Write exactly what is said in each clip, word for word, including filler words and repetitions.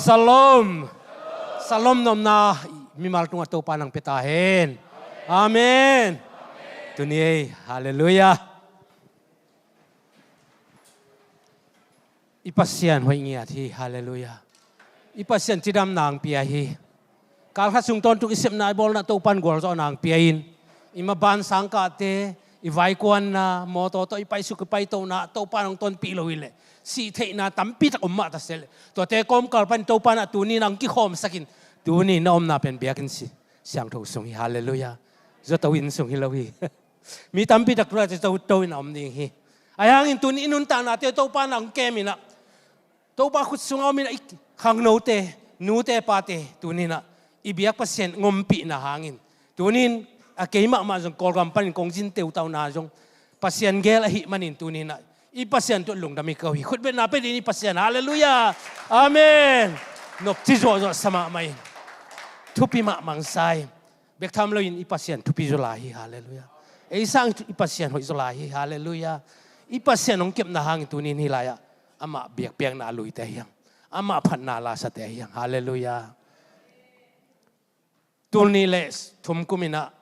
Shalom. Shalom nopna mimal tungah Topa nang pia ta hen. Amen. Tuni ei, halleluiah. I Pasian hoih ngiat hi, halleluiah. I Pasian cidam nang pia hi. Kalkhat sung tawntung i sepna i bawlna Topan gualzawh nang pia in, i maban sangkahte, i vaikuanna, mawtaw tawh i paisuk i paitona Topan hong tonpih lo hileh sih theihna tampi tak om mah ta seh leh, tuate kawmkal panin Topan ah tuni nang kikhawmsak in, tuni na omna pen biakinn si siangtho sung hi, halleluiah. Zato inn sung hi lo hi. Mi tampi tak tulai zato in a om ding hi. Ahi hangin tuni i nuntaknate Topan nang kem in ah, Topa khut sungah om in ah, i khangnote, nute pate, tuni in ah i biak Pasian ngompihna hangin, tuni in a kei mahmah zong Kawlgam panin kong zin teutauna zong Pasian gel ahih manin tuni in ah i Pasian tawh lungdam i ko hi. Khutbetna pia ding i Pasian, halleluiah. Amen. Nopci zawhzawh sa mahmah in, thupi mahmah sa hi. Bek tham loin i Pasian thupi zaw lai hi, halleluiah. Ei sang i Pasian hoih zaw lai hi, halleluiah. I Pasian hong kepna hangin tuni in hih lai-ah amah biakpiakna a luite ahi hang, amah phatna lasate ahi hang, halleluiah. Tul nih le thum kum in ah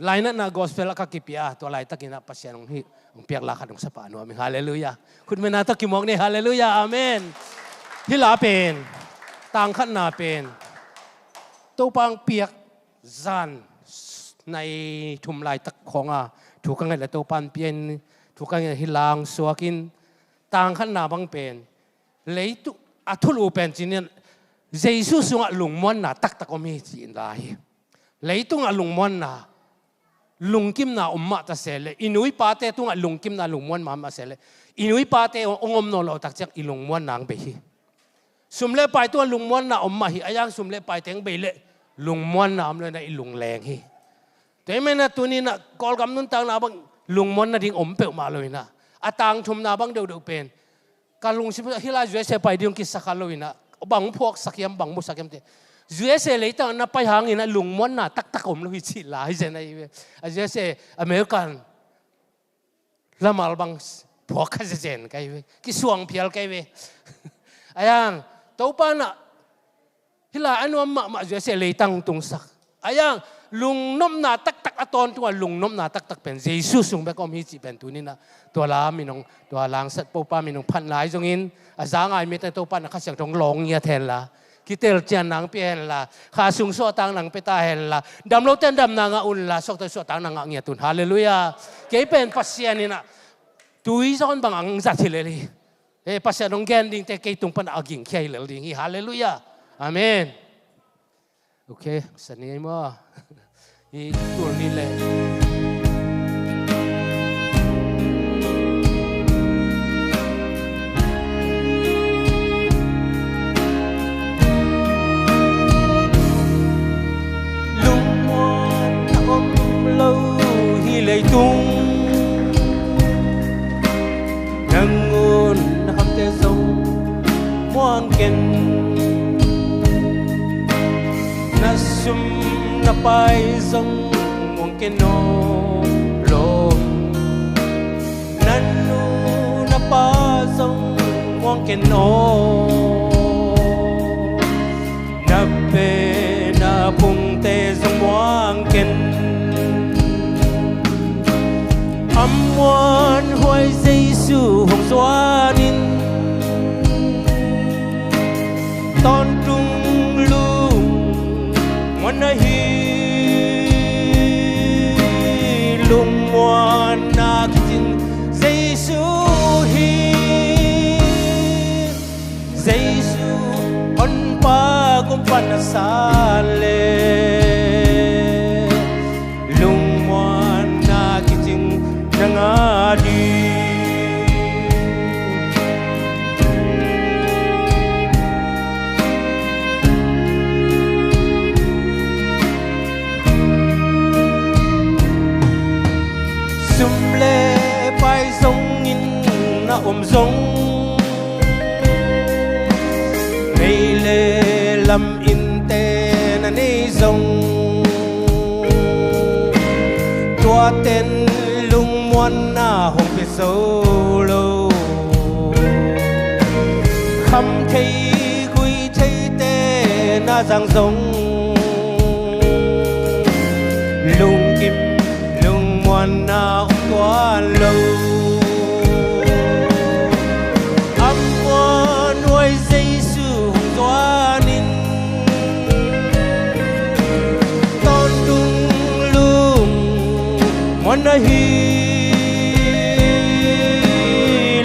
lainatna gospel a ka kipia a, tua laitakin ah Pasian hong hih, hong piak la khat hong sa pah nuam ing, halleluiah. Khutbetna tawh kimuak ni, halleluiah, amen. Hih la pen, tangkhatna pen Topa hong piak zan nai thum laitak khawng a thu ka nget le Topa in pia in, thu ka nget hih la hong suak in, tangkhatna bang pen leitung a thulu pen ci-in Jesu sungah lungmuanna taktak om hi ci-in la hi. Leitungah lungmuanna, lungkimna om mah ta seh leh, i nu i pate tungah lungkimna lungmuan mah om mah seh leh, i nu i pate hong om nawn loh tak ciang i lungmuanna hong bei hi. Sum le pai tungah lungmuanna om mah hi, ahi hang sum le paite hong bei leh lungmuanna om lo in ah i lungleng hi. Tua ahih manin ah tuni in ah Kawlgam nuntakna bang lungmuan nading om peuhmah lo in ah, a tangthumna bang deuhdeuh pen ka lungsim hih lai U S A pai ding hong kisa kha lo in ah, bang hong phuaksak hiam, bang hong musak hiam ci-in, U S A leitang na pai hangin ah lungmuanna taktak om lo hi ci lai zen ahi ve. A U S A, American lamal bang phuak kha zenzen ka hi ve, kisuang phial ka hi ve. Ahi hang Topa in ah hih lai a nuam mahmah U S A leitang tungsak. Ahi hang lungnopna taktak, a tawntungah lungnopna taktak pen Jesu sung bek om hi cih pen tuni in ah tua la min hong, tua langsat Topa min hong phat lai zongin, a za ngai mite Topa in ah Kha Siangtho hong lawng ngiat hen la, kitel cian nang pia hen la, kha sung suahtak nang pia ta hen la, dam lote in damna ngah un la, suakta suahtak nang ngah ngiat un, halleluiah. Kei pen Pasian in ah tui zawn bang ang zat hi lel hi. Eh, Pasian hong gen dingte kei tung pan a gingkhia hi lel ding hi, halleluiah. Amen. Ok, sa ni ei maw. Hi tul nih le lungmuan a om lo hi leitung. Na ngun na khamte zong muang ken, na sum na pai zong muang ken aw lawm. Na nu na pa zong muang ken aw, na pen a phungte zong muang ken. A muanhuai Jesu hong zuanin tawntung lungmuan ahi, lungmuanna kicing Jesu hi. Jesu honpa gumpa na sa le lungmuanna kicing na ngah ding. Sum le pai zongin na om zong, mei le lam innte na nei zong, tuaten lungmuanna hong pia zo lo. Kham thei, gui thei Zang zong lungkim lungmuanna om tuan lo. A muanhuai Jesu hong zuanin tawntung lungmuanna hi.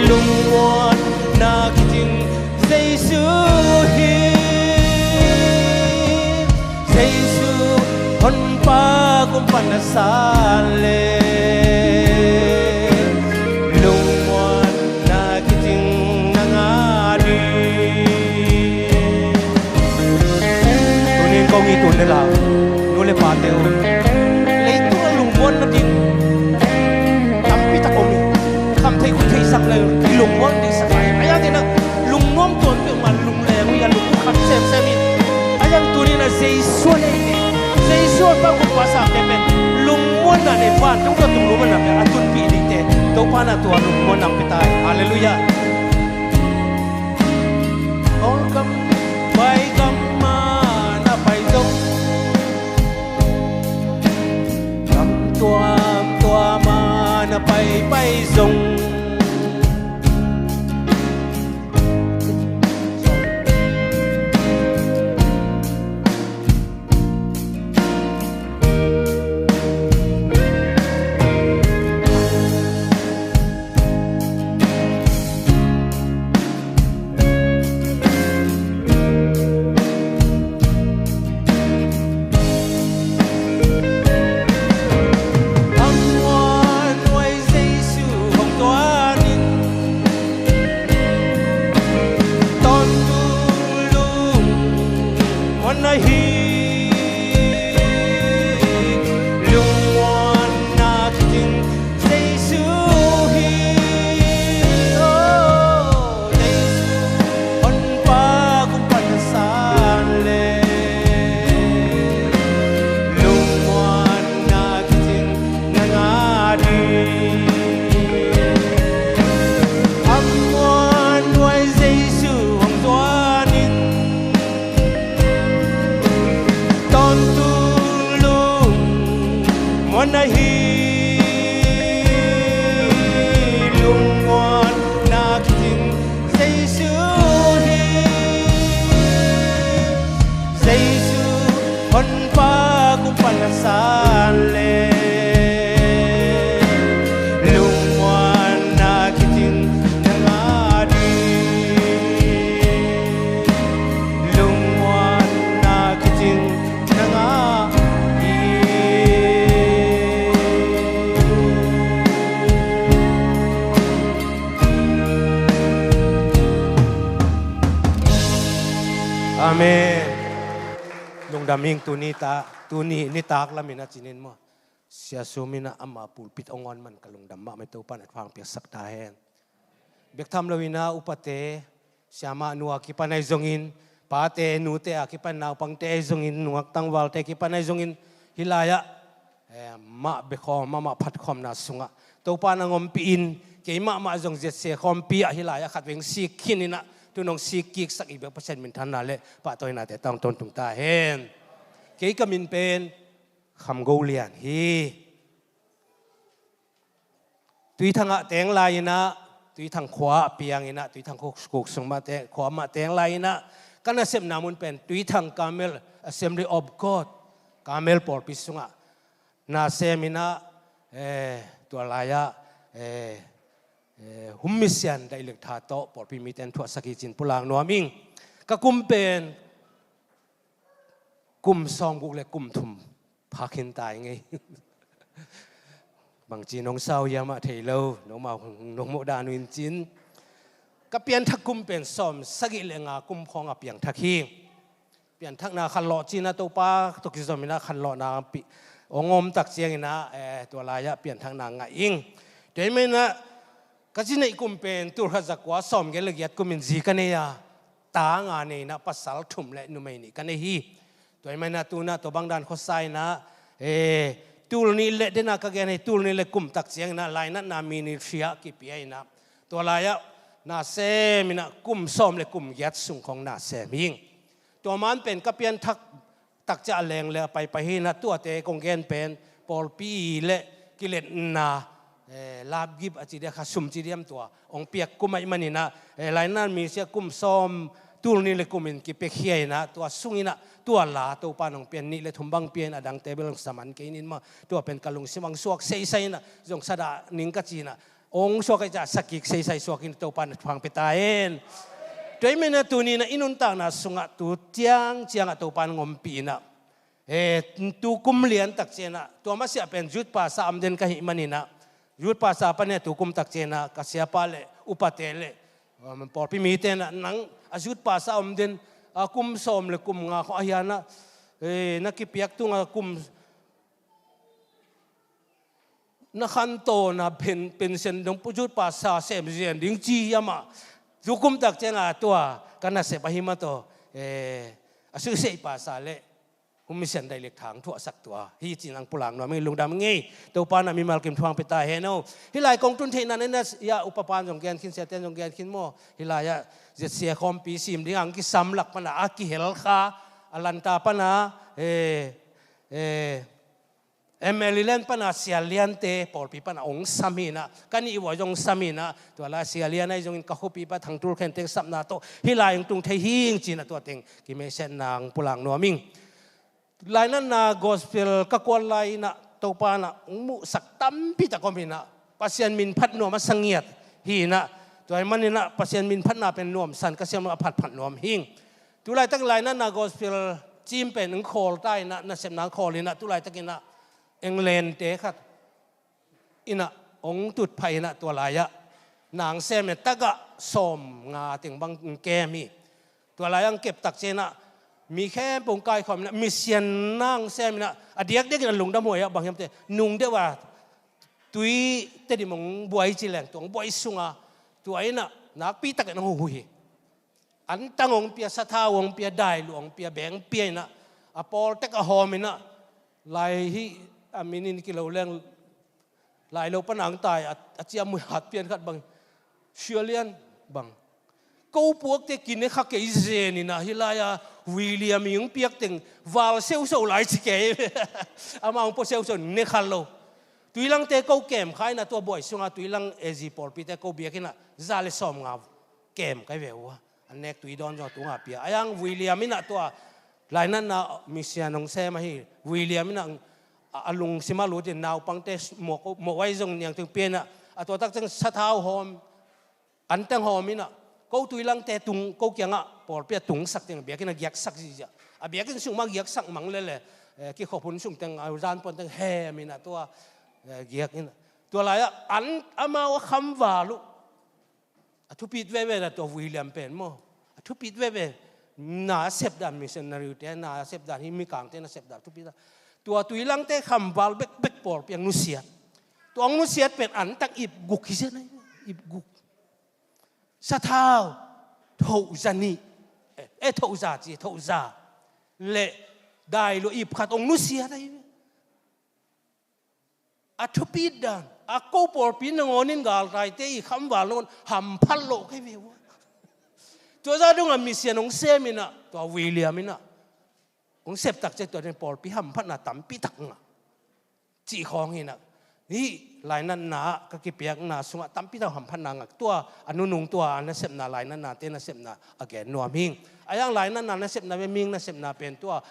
Lungmuanna kicing Jesu hi. Jesu Honpa kum pan na san le lungmuanna kicing na ngah ding. Tunin kong it un le la, nu le pate un, leitung a lungmuanna ding tampi tak om hi. Kham thei khut thei sak le i lungmuan ding sak lai. A ya dena lungnuam tuan peuhmah lungleng uh hi a, lungkham semsem hi. A yang tunin a Jesu a nei te, Jesu a pa kum pa sangte pen lungmuanna nei, vantung tua tung lungmuanna pen a tunpih dingte Topa na tua lungmuanna pia ta hi. Halleluiah. Ol gam pai gam ah na pai zong, gam tuamtuam ah na paipai zong, a muanhuai Jesu hong tuanin tawntung lungmuanna hi. Lungmuanna kicing Jesu hi. Oh, Jesu Honpa kum pan na san le lungmuanna kicing na ngah ding. A muanhuai Jesu hong zuanin tawntung lungmuanna hi. Lungmuanna kicing Jesu hi. Jesu Honpa kum pan na san le lungmuanna kicing na ngah ding. Lungmuanna kicing na ngah ding. Amen. Lungdam ing. Tuni ta, tuni nitak lamin a cinin maw, Sia Sum in ah ama pulpit hong on man ka lungdam mahmah, Topa'n a thupha hong piaksak ta hen. Bek tham loin ah upate, siamah nu a kipan ahi zongin, pate nute a kipan naupangte ahi zongin, nungak tangvalte kipan ahi zongin, hih lai-ah eh, mah bekhawm, mahmah phatkhawmna sungah Topa'n hong ompih in, keimah mah zong ziatse khawmpi ah hih lai-ah khatvei hong sik khin in ah, tu-in hong sik kiksak i biak Pasian minthanna le pahtawinate tawh hong tawntung ta hen. Kei ka min pen Kham Go Lian hi. Tuithang ah teng lai-in ah, Tuithang khua ah piang in ah, Tuithang khuk, khuk sung mah teng, khua mah teng lai-in ah, ka nasepna mun pen Tuithang Carmel Assembly of God, Carmel pawlpi sungah na sem in ah, eh, tua lai-ah, eh, eh, Hun Misian Daih Lek Tha tawh pawlpi mite in thuahsak hi ci-in pulak nuam ing. Ka kum pen kum sawmguk le kum thum pha khin ta ing ei. Bangci nong sau hiam ah thei lo, nongmau, nongmau dan uh in cin. Ka pianthak kum pen sawmsagih le nga kum khawng a piangthak hi. Pianthakna khanlawh ci-in ah Topa tawh kizom in ah khanlawhna pi-, hong om tak ciangin ah, eh, tua lai-ah pianthakna ngah ing. Tua ahih manin ah ka zi neih kum pen tul khat za kua sawmgiat le giat kum in zi ka nei a, ta nga nei in ah pasal thum le numei nih ka nei hi. Tua ahih manin ah tu-in ah tua bang dan khuasa in ah, eh, tul nih le den a ka gen hi, tul nih le kum tak ciangin ah lainatna ministry ah kipia in ah, tua lai-ah na sem in ah kum sawm le kum giat sung khawng na sem hi ing. Tua man pen ka pianthak takciah a leng le a paipai hi inah, tuate kong gen pen pawlpi le kiletna, eh, lapgip a ci dia kha, sum ci diam, tua hong piak kum ahih maninah, eh, lainat misiah kum sawm, tul nih le kum in kipiakhia inah, tua sung inah tua la Topa in hong pia, nih le thum bang pia in, a dangte bel hong sa man kei ning maw. Tua pen ka lungsim ah hong suak seisai inah, zong sa dah ning ka ci inah, hong suak ahih ciang sa kik seisai, suak in, Topa in thupha hong pia ta hen. Tua ahih manin tuni inah i nuntakna sungah tu ciangciangah Topa in hong ompih inah, eh, tu kum lian takciang inah, tua masiah pen youth pastor a om den ka hih maninah, youth pastor pan inah tu kum takciang inah ka siapa le upate le, um, pawlpi mite inah, nang a youth pastor a om den, a kum sawm le kum nga khawng ahi a inah, eh, na kipiak tungah kum na khantawn a pen, pension dong pu youth pastor sem zen ding ci hiam ah, tu kum takciang inah tua ka nasep ahi mah tawh, eh, associate pastor le home mission director hong thuahsak tua hi ci-in hong pulak nuam ing. Lungdam ing ei. Topa in mimal kim thupha hong pia ta hen aw. Hih lai kong tun theihna nena, ya, upa pan zong gen khin, siate'n zong gen khin maw. Hih lai-ah Z C A khawmpi sim ding a hong kisam lak pan a, a kihel kha, Atlanta pan a, eh, eh, Maryland pan a Sia Liante pawlpi pan a hong sam hi inah, ka nih vuah zong hong sam hi inah, tua lai Sia Lian ahi zongin ka khuapi pa Thang Tul Khen teng sapna tawh hih lai hong tung thei hi ing ci inah, tua teng kimaisetna hong pulak nuam ing. Lainatna gospel ka kuan lai inah Topa in hong muhsak tampi tak om inah, Pasian min phat nuam a sa ngiat hi inah, tua ahih maninah Pasian min phatna pen nuamsa in ka siam a phatphat nuam hi ing. Tulaitak lainatna gospel team pen hong khawl ta inah, nasepna hong khawl inah, tulaitak inah England te khat inah hong tutphah inah, tua lai-ah na hong sem in, tagah sawmnga teng bang hong kem hi. Tua lai-ah hong kep takciang inah mi khempeuh hong kaikhawm inah, mission na hong sem inah, a diakdiak inah lungdam huai ah, bang hiam cih leh nung deuh a tui Tedim hong buai ci leng, tua hong buai sungah tua inah nakpi takin hong huh hi. Antang hong pia, sathau hong pia, dailuh hong pia, beng pia inah, a pawl tek a hawm inah, lai hi, a min in kilo leng, Lailo pan a hong tai a, a ciamnuih hat pian khat bang, Sia Lian bang, ko puakte kine kha kei zen inah, hih lai-a William in hong piak teng val seuso lai ci kei. Amah hong pua seuso, ne kha lo. Tuilangte ko kem kha inah, tua buai sungah Tuilang A G pawlpite ko biakinn ah za le sawmnga kem kai ve uh a. A nek tui dawn zong a tungah pia. Ahi hang William inah tua lainatna mission hong sem ahi. William inah a, a lungsim a lut in naupangte mawh, mawh ai zong niangteng pia inah, a tua takciang sathau hawm, antang hawm inah, ko Tuilangte tung, ko kiangah pawlpi ah tungsak teng, biakinn ah giaksak ziahziah. A biakinn sung mah giaksak mang lel e, eh, kikhop hun sung teng, a zan puan teng hem inah tua, eh, giak inah. Tua lai-ah an, amau a khamval uh a thupit veve na tua William pen maw. A thupit veve. Na a sep dan, missionary te na a sep dan, hih Mikangte na sep dan thupit dan. Tua Tuilangte khamval bekbek pawlpi hong nusiat. Tua hong nusiat pen antang ip guk hi zen ahi. Ip guk. Sathau thoh za nih. Eh, eh, thoh za ci, thoh za. Le dailuh ip khat hong nusiat ahi. A thupit dan, a ko pawlpi nangawn in galtaite i khamval nangawn hamphat loh kai ve uh a. Tua zah dongah mission hong sem inah, tua William inah hong sep takciang tua teng pawlpi hamphatna tampi tak ngah. Cih khawng hi inah, hih lainatna ah ka kipiakna sungah tampi tak hamphatna ngah. Tua a nunung tua a nasepna, lainatnate nasepna a gen nuam hi ing. Ahi hang lainatna nasepna ve, mihing nasepna pen tua,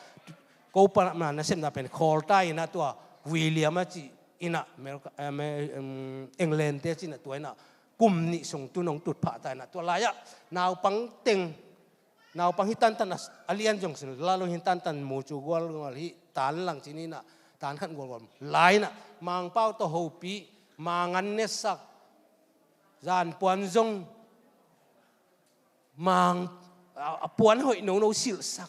ko pan a nasepna pen khawl ta inah, tua William a cih inah, America, eh, Amer-, em, England te cih inah, tua inah kum nih sung tun hong tutphah ta inah, tua lai-ah naupang teng, naupang hi tantan a, a lian zong sin la lo, hi tantan, mu cu gualgual hi, tan lang ci ni inah, tan khat gualgual lai inah, Mangpau tawh hopih, mangan nesak, zan puan zong mang, a, a puan hoih nono silhsak.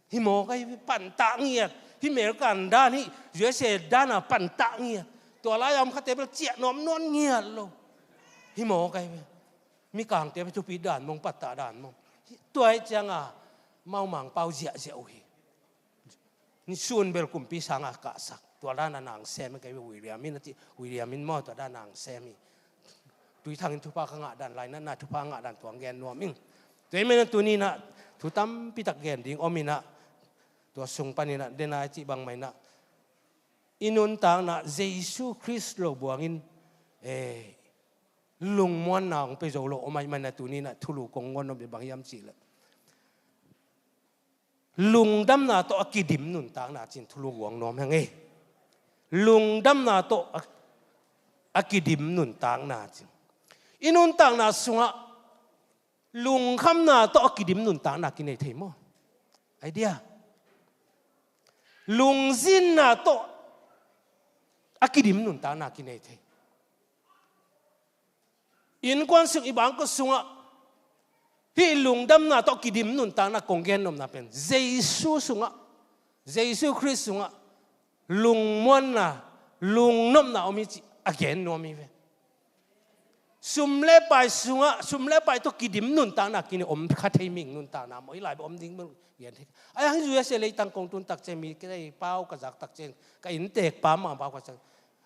Hi maw, kai ve, pantah ngiat. Hi American dan, hi U S A dan a pantah ngiat. Tua lai-a om khate bel ciah nuam nawn ngiat lo. Hi maw, kai ve. Mikangte bel thupi dan mong, pantah dan mong. Tua hi ciangah mau Mangpau ziahziah uh hi. Ni sun bel kumpi sangah kahsak. Tua dan a na hong sem hi, kai ve, William in a cih, William in maw, tua dan a na hong sem hi. Tuithang in thupha ka ngah dan, lainatna thupha ngah dan, tua hong gen nuam ing. Tua hi manin tuni inah Thu tampi tak gen ding om inah, tua sung paninah, denai cih bangmah inah, i nuntakna Jesu Khrist lo buangin, eh, lungmuanna hong pia zo lo om ahih manin ah, tuni inah thulu kong guan nuam bang hiam cihleh, lungdamna tawh a kidim nuntakna cih thulu guan nuam hi ing ei. Lungdamna tawh a, a kidim nuntakna cih, i nuntakna sungah lungkhamna tawh a kidim nuntakna kinei thei maw? Idea. Lungzinna tawh a kidim nuntakna kinei thei. Innkuan sung, i bangkua sungah hih lungdamna tawh kidim nuntakna kong gen nopna pen Jesu sungah, Jesu Khrist sungah lungmuanna, lungnopna om hi cih a gen nuam hi ve. Sum le pai sungah, sum le pai tawh kidim nuntakna kinei om kha thei ming nuntakna maw, hih lai bek om ding maw, gen thei. Ai hang U S A leitang kong tun tak ciang, mi kei pau ka zak tak ciang, ka inntek pa mah pau ka zak,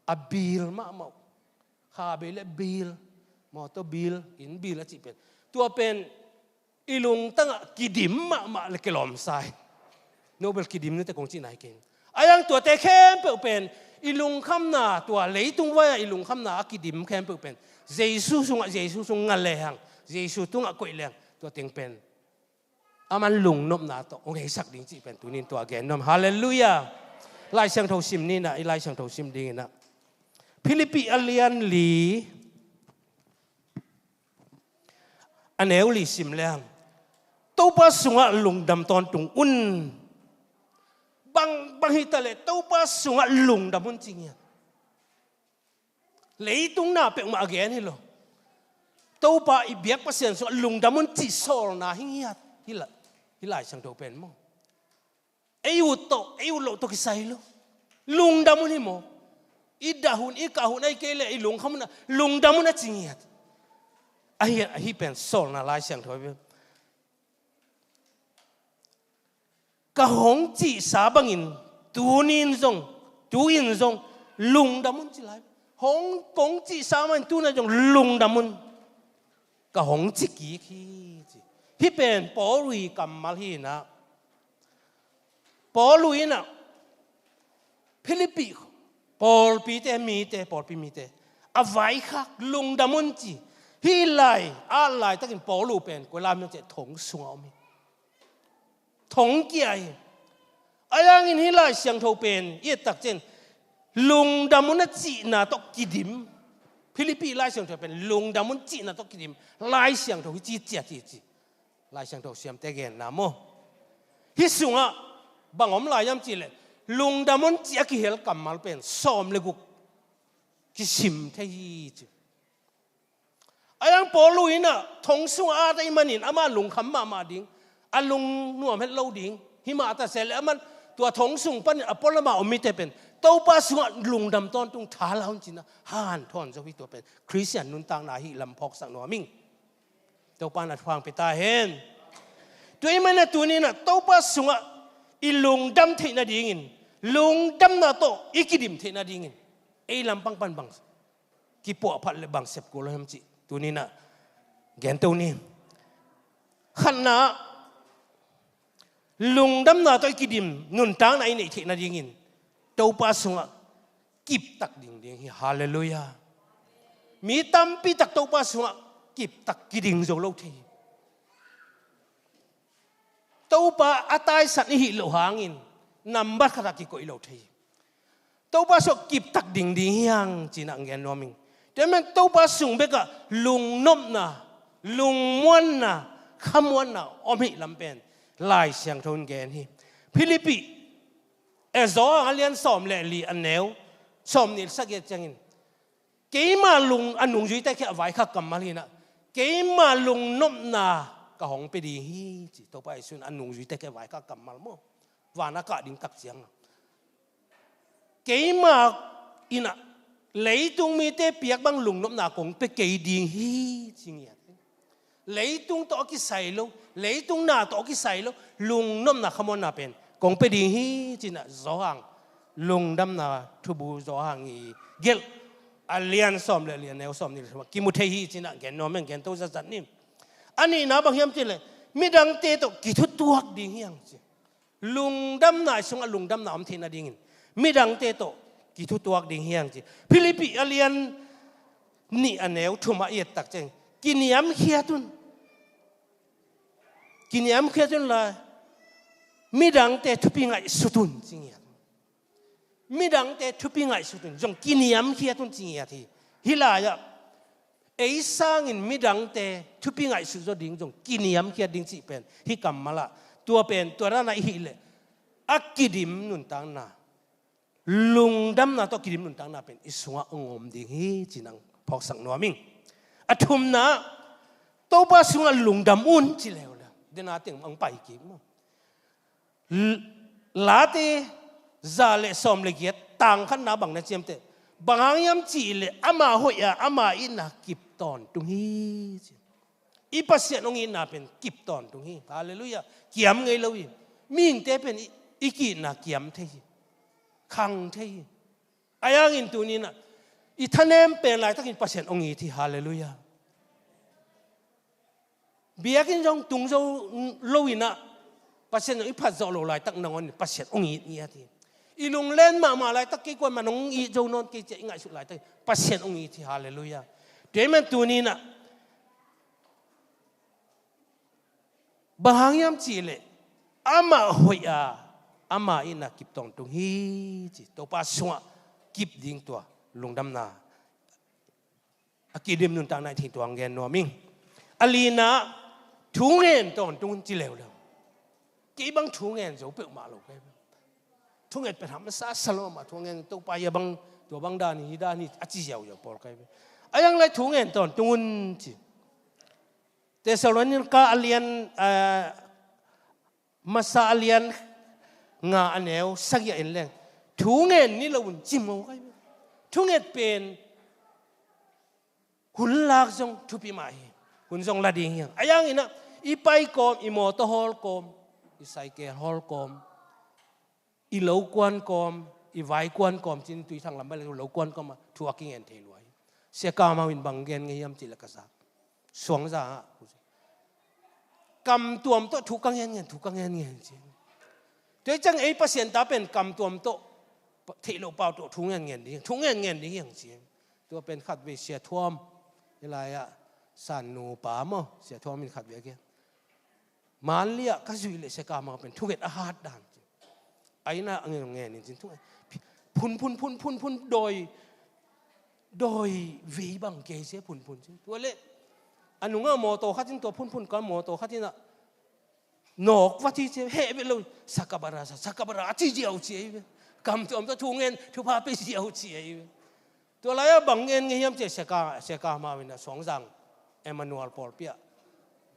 a bill mahmah uh. Kha bei le bill, motor bill, inn bill a cih pen, tua pen i lungtangah kidim mahmah le kilawm sa hi. No bel kidim nate kong cihna hi kei. Ai hang tuate khempeuh pen, i lungkhamna, tua leitung vai-ah i lungkhamna a kidim khempeuh pen Jesu sungah, Jesu sung nga lehang, Jesu tungah koih lehang, tua teng pen aman lungnopna tawh hong heisak ding cih pen tuni in tua gen nuam. Halleluiah. Lai Siangtho sim ni inah, i Lai Siangtho sim ding inah, Philippi a lian li, a neu li sim lehang, Topa sungah lungdam tawntung un. Bang, bang hi taleh Topa sungah lungdam un ci ngiat. Leitung na peuhmah a gen hi lo. Topa i biak Pasian sungah lungdam un cih sawlna hi ngiat. Hih la, hih Lai Siangtho pen maw, ei ut tawh, ei ut loh tawh kisai lo. Lungdam un hi maw. I dah hun, i kah hun, ahih kei leh i lungkham hun ah lungdam un a ci ngiat. Ahi, ahi pen sawlna Lai Siangtho hi. Ka hong cihsa bangin tuni in zong, tu-in zong lungdam un ci lai. Hong, kong cihsa bangin tu-in zong lungdam un. Ka hong ci kik hi ci. Hih pen Paul' kammal hi inah, Paul inah Philippi pawlpite, mite, pawlpi mite a vaikhak, lungdam un ci. Hih lai, a laitakin Paul uh pen koi lai hiam cih leh thong sungah om hi. Thong kia hi. Ahi hangin hih Lai Siangtho pen i et tak ciang lungdam un a cihna tawh kidim. Philippi Lai Siangtho pen lungdam un cihna tawh kidim Lai Siangtho hi ci ciat hi ci. Lai Siangtho siamte genna maw. Hih sungah bang om lai hiam cih leh, lungdam un cih a kihel kammal pen sawm le guk kisim thei hi ci. Ahi hang Paul inah thong sungah a at ahih manin amah lungkham mahmah ding, a lungnuam het lo ding. Himah ta se leh aman tua thong sung panin a pualam a om mite pen Topa sungah lungdam tawntung tha la un ci-in ah hanthawn zo hi. Tua pen Khristian nuntakna ahih lam phawksak nuam ing. Topa in a thupha hong pia ta hen. Tua ahih manin ah tuni inah Topa sungah i lungdam theih nadingin, lungdamna tawh i kidim theih nadingin ei lampang pan bang kipuahphat le bang sep kul hiam cih tuni inah gento ni. Khatna, lungdamna tawh i kidim nuntakna i neih theih nadingin Topa sungah kiptak ding ding hi. Halleluiah. Mi tampi tak Topa sungah kiptak kiding zo lo thei hi. Topa a taisan i hih loh hangin nambat khatah kikoih lo thei hi. Topa sungah kiptak ding ding hi hang ci-in ah gen nuam ing. Tua ahih manin Topa sung bekah lungnopna, lungmuanna, khamuanna om ahih lam pen Lai Siangtho in gen hi. Philippi, eh, Johan a lian sawm le li, a neu sawmnih le sagih ciangin, keima lung, a nungzuite kiang a vaikhak kammal hi inah, keima lungnopna ka hong pia ding hi ci. Topa Jesu in a nungzuite kiang a vaikhak kammal maw, van a kah ding tak ciang a, keima inah leitung mite piak bang lungnopna kong pia kei ding hi ci ngiat. Leitung tawh a kisai lo, leitung na tawh a kisai lo, lungnopna khamuanna pen kong pia ding hi ci-in ah Johan Lungdamna Thubu Johan i gelh a lian sawm le li, a neu sawmnih le thum ah kimu thei hi ci-in ah gen nuam ing, gen to zatzat ni. A nihna bang hiam cih leh Midangte tawh kithutuak ding hi hang ci. Lungdamna i sungah lungdamna om theih nadingin midangte tawh kithutuak ding hi hang ci. Philippi a lian nih a neu thumah i et tak ciang kiniamkhiat un. Kiniamkhiat un la midangte thupi ngaihsut un ci ngiat. Midangte thupi ngaihsut un zong kiniamkhiat un ci ngiat hi. Hih lai-ah ei sangin midangte thupi ngaihsut zaw ding zong kiniamkhiat ding cih pen hih kammal ah tua pen tua dana i hih leh a kidim nuntakna, lungdamna tawh kidim nuntakna pen i sungah hong om ding hi ci nang phawksak nuam ing. A thumna, Topa sungah lungdam un ci leuleu dena teng hong pai kik maw. L-, Late za le sawm le giat tang khatna bang na ciamteh? Bang hang hiam cih leh ama hoih a ama itna kip tawntung hi ci. I Pasian hong itna pen kip tawntung hi. Halleluiah. Kiam ngei lo hi. Mihingte pen i, i ki-itna kiam thei hi. Khang thei hi. Ahi hangin tuni-in ah i thanem pen laitakin Pasian hong it hi. Halleluiah. Biakinn zong tung zo lo-in ah Pasian zong i phat zawh loh laitak nangawn Pasian hong it ngiat hi. I lunglen mahmah laitak kei kuamah nong it zo nawn kei ci-a i ngaihsut laitak Pasian hong it hi. Halleluiah. Tua ahih man tuni-in ah bang hang hiam cih leh amah hoih a ama itna kip tawntung hi ci. Topa sungah kip ding tua lungdamna a kidim nuntakna i thei tuang gen nuam ing. A lina, thu ngen tawntung un ci leuleu. Kei bang thu ngen zo peuhmah lo kei. Thu ngen pen hamsa sa lo mah, thu ngen Topa hia bang, tua bang dan hi, dan hi a ci ziauziau pawl kei. A yang lai thu ngen tawntung un ci. Thessalonika a lian, ah, Masa a lian nga a neu sagih ah en leng thu ngen ni lo un ci maw kei. Thu nget pen hun lak zong thupi mah hi. Hun zong la ding hi hang. A yang in ah i pai kawm, i mawtaw hawl kawm, i saikel hawl kawm, i lo kuan kawm, i vai kuan kawm cin tui thang lam bale lo kuan kawm ah thu a kingen thei lua hi. Sia Kam Hau in bang gen ngei hiam cih leh ka zak suangza ah kam tuam tawh thu ka ngen ngen, thu ka ngen ngen ci. Tua hi ciang ei Pasian ta pen kam tuam tawh, theih loh pau tawh thu ngen ngen ding, thu ngen ngen ding hi hang ci. Tua pen khatvei Sia Thuam, hih lai-ah San nupa maw, Sia Thuam in khatvei a gen. Manli ah ka zuih leh Sia Kam Hau pen thunget a hat dan ci. A inn ah a ngen ngen in cin thunget phun phun phun phun phun dawi, dawi vei bang kei sia phun phun cin. Tua leh a nungah mawtaw khat in tua phun phun kal mawtaw khat in ah nawk va ci ci heh vet lo, sakabara sa, sakabara a ci ziau ci ei ve. Kam tuam tawh thu ngen thupha pia ziau ci ei ve. Tua lai-ah bang ngen ngei hiam cih leh Sia Ka, Sia Kam Hau in ah Suangzang Emmanuel pawlpi ah,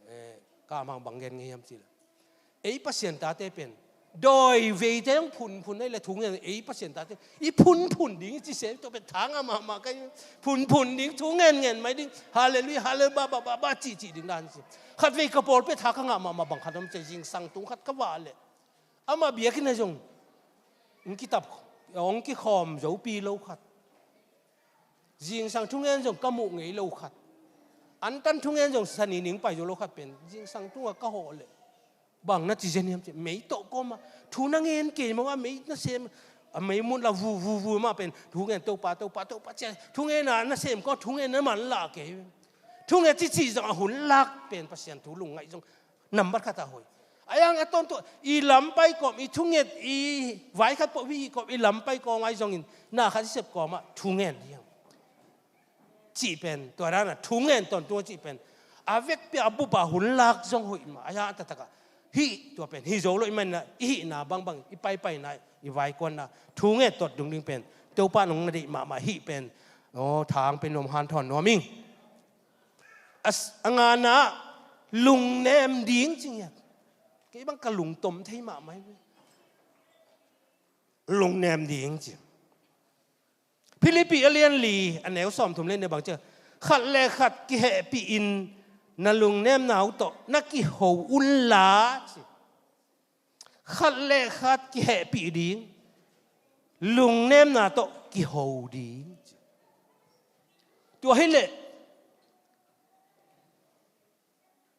eh, Kam Hau bang ngen ngei hiam cih leh ei Pasian tate pen dawi veite hong phunphun ei leh thu ngen ei Pasian tate i phunphun ding i ci se tua pen tha ngah mahmah kei. Phunphun ding, thu ngen ngen mai ding, halleluiah, halleluiah, ba ba ba ba cihcih ding dan ci. Khatvei ka pawlpi ah tha ka ngah mahmah bang khat om cih zingsang tung khat ka vah leh amah biakinn ah zong hong kitap, hong kikhawm zopi lo khat. Zingsang thungen zong ka muh ngei lo khat. Antan thungen zong sani ning pai zo lo khat pen zingsang tungah ka hawh leh bang na ci zen hiam cih, mei tawh kawm ah thu na ngen kei maw a, mei na sem a, mei mun la vu vu vu mah pen thu ngen Topa, Topa, Topa ci a, thu ngen a na sem kawm, thu ngen na man lah kei. Thu ngen cihcih zong a hun lak pen Pasian thu lungngaih zong nambat khat a hoih. A yang a tawntung i lam pai kawm, i thunget, i vai khat pawh hih kawm, i lam pai kawm ai zongin na khat i sep kawm ah thu ngen ding cih pen, tua dan a thu ngen tawntung cih pen a vekpi a bup a hun lak zong hoih mah. A yang a taktak ah hih tua pen hi zo lo i man ah i hihna bangbang, i paipaina, i vaikuanna, thu ngen tawntung ding pen Topa nong na deih mahmah hih pen, aw, thang pen nuam hanthawn nuam ing. A s-, a ngana lungnem ding ci ngiat. Kei bang ka lungtom thei mahmah hi. Lungnem ding ci. Philippi a lian li a neu sawmthum le nih bang ci a, khat le khat kihehpih in na lungnemna uh tawh na kiho unla ci. Khat le khat kihehpih ding, lungnemna tawh kiho ding. Tua hileh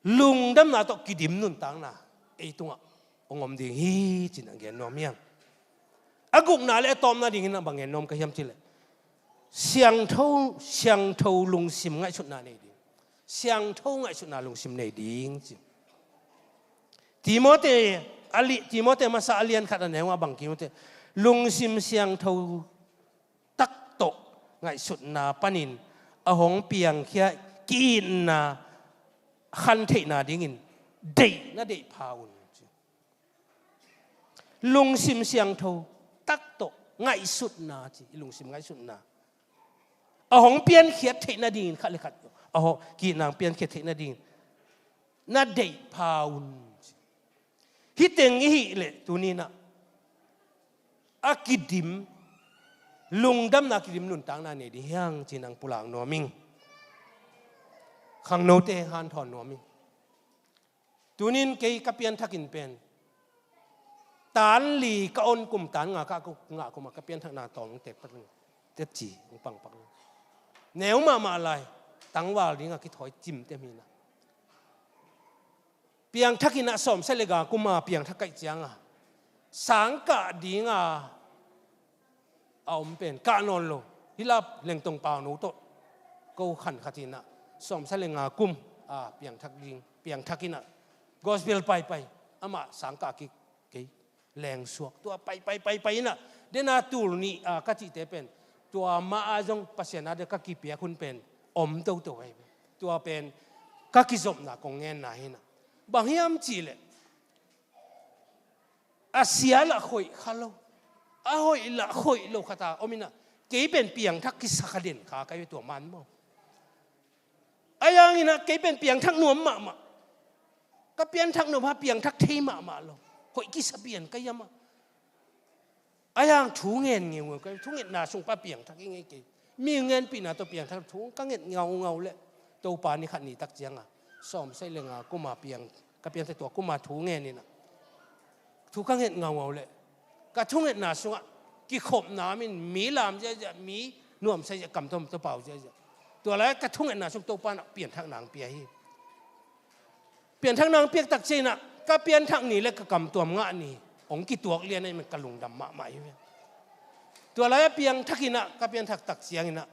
lungdamna tawh kidim nuntakna ei tungah hong om ding hi, ci-in a gen nuam hi hang. A gukna le a tawpna dingin a bang gen nuam ka hiam cih leh, siangtho, siangtho lungsim ngaihsutna nei ding. Siangtho ngaihsutna lungsim nei ding, ci. Timote, a li-, Timote masa a lian khat a neu nga bang kim uh teh, lungsim siangtho tak tawh ngaihsutna panin a hong piangkhia ki-itna khan theihna dingin deih na deih pha un, ci. Lungsim siangtho tak tawh ngaihsutna, ci, i lungsim ngaihsutna. A hong piankhiat theih nadingin khat le khat, a hong ki-itna hong piankhiat theih nadingin na deih pha un, ci. Hih teng i hih leh tuni-in ah a kidim, lungdamna kidim nuntakna nei ding hi hang, ci-in hong pulak nuam ing. Khangnote hanthawn nuam ing. Tuni-in kei ka pianthakin pen, tan li ka on kum, tan nga ka ngah kum a ka pianthakna tawm hong tek pak ing. Tetci hong pang pak ing. Neu mahmah lai, tangval ding a kithawi cimte mi-in ah. Piangthakin ah sawmsagih le nga kum a piangthak ka hih ciang a, sang kah ding a a om pen kah nawn lo. Hih lap Lengtong Pauno tawh ko khan khat in ah sawmsagih le nga kum a piangthak ding, piangthakin ah Gospel Paipai, amah sang kah kik kei, lengsuak. Tua pai, pai, pai, pai in ah, den a tul nih a ka cihte pen, tua mah a zong Pasian a dia ka kipiak hun pen om toto hi. Tua pen ka kizopna kong ngenna hi-in ah. Bang hiam cih leh, a sia lah hoih kha lo, a hoih lah hoih lo khat a om in ah, kei pen piangthak kisa kha den kha ka hi ve tua mah maw. Ahi hangin ah kei pen piangthak nuam mahmah. Ka pianthak nuam a piangthak thei mahmah lo. Hoih kisa pian ka hiam a. Ahi hang thu ngen ngeungeu ka hi, thungetna sung pan piangthak hi ngei kei. Mi ngenpihna tawh piangthak thu ka nget ngaungau leh, Topa ni khat ni tak ciang a, sawmsagih le nga kum a piang, ka piangthak tua kum a thu ngen in ah, thu ka nget ngaungau leh, ka thungetna sungah kikhopna om in, mi lam ziahziah, mi nuamsa ziah, kam tom to pau ziahziah. Tua lai ka thungetna sung Topa in ah pianthakna hong pia hi. Pianthakna hong piak tak ciangin ah, ka pianthak ni le ka kamtuam ngah ni hong kituak lian ahih manin ka lungdam mahmah hi ve. Tua lai a piangthakin ah, ka pianthak tak ciangin ah,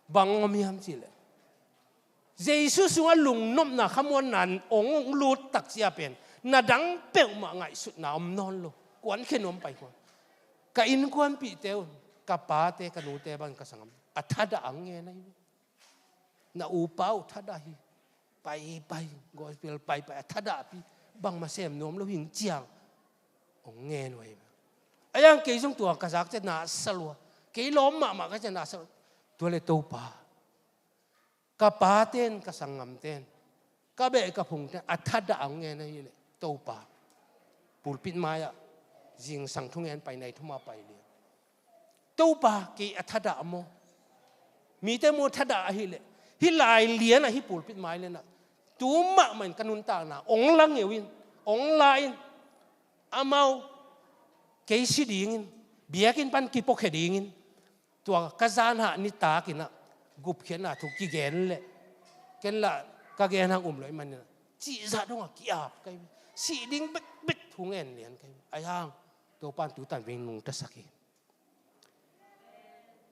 bang om hiam cih leh, Jesu sungah lungnopna, khamuanna hong lut tak ciang pen, na dang peuhmah ngaihsutna om nawn lo. Kuankhia nuam pai kuan. Ka innkuanpihte un, ka pate, ka nute bang, ka sanggam, a thadah hong ngen ahi ve. Na upa uh thadah hi. Paipai, gospel paipai, a thadahpi. Bangmah sem nuam lo hing ciang hong ngen uh ahi ve. Ahi hang kei zong tua ka zak ciang na sa lua. Kei lawm mahmah ka ciang na sa lua. Tua leh Topa, ka pate'n, ka sanggamte'n, ka beh ka phungte'n a thadah hong ngen ahih leh, Topa, pulpit mai-ah zingsang thungen pai, nai thum a pai lian. Topa, kei a thadah maw? Mite mu a thadah ahih leh, hih lai lian ah, hih pulpit mai lian ah, tu mahmah in ka nuntakna hong la ngeu in, hong la in. Amau, kei si dingin, biakinn pan kipuakhia dingin, tua ka zanhah nitak in ah gupkhiatna thu kigen leh, ken lah ka gen hang um lo ahih manin ah, cihzah dong a ki-ap ka hi. Sih ding bekbek thu ngen lian ka hi. Ahi hang, Topa'n tu tan vei nungtasak hi.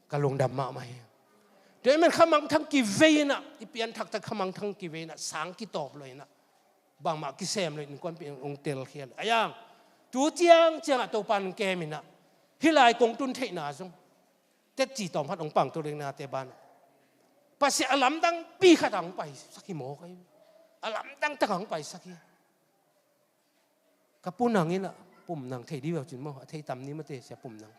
Ka lungdam mahmah hi. Tua ahih manin khamangthang kivei in ah, i pianthak tak khamangthang kivei in ah, sang kitawp lo in ah, bangmah kisem lo in, innkuanpih hong telkhial. Ahi hang, tu ciangciang ah Topa'n hong kem in ah, hih lai kong tun theihna zong, tetci tawm khat hong pang to ding nate banah, Pasian a lamdangpi khat ah hong paisak hi mawk ahi. A lamdang tak ah hong paisak hi. Ka Pu Nang in ah, Pu Nang thei dih uh cin maw, a thei tam ni mate, Sia Pu Nang.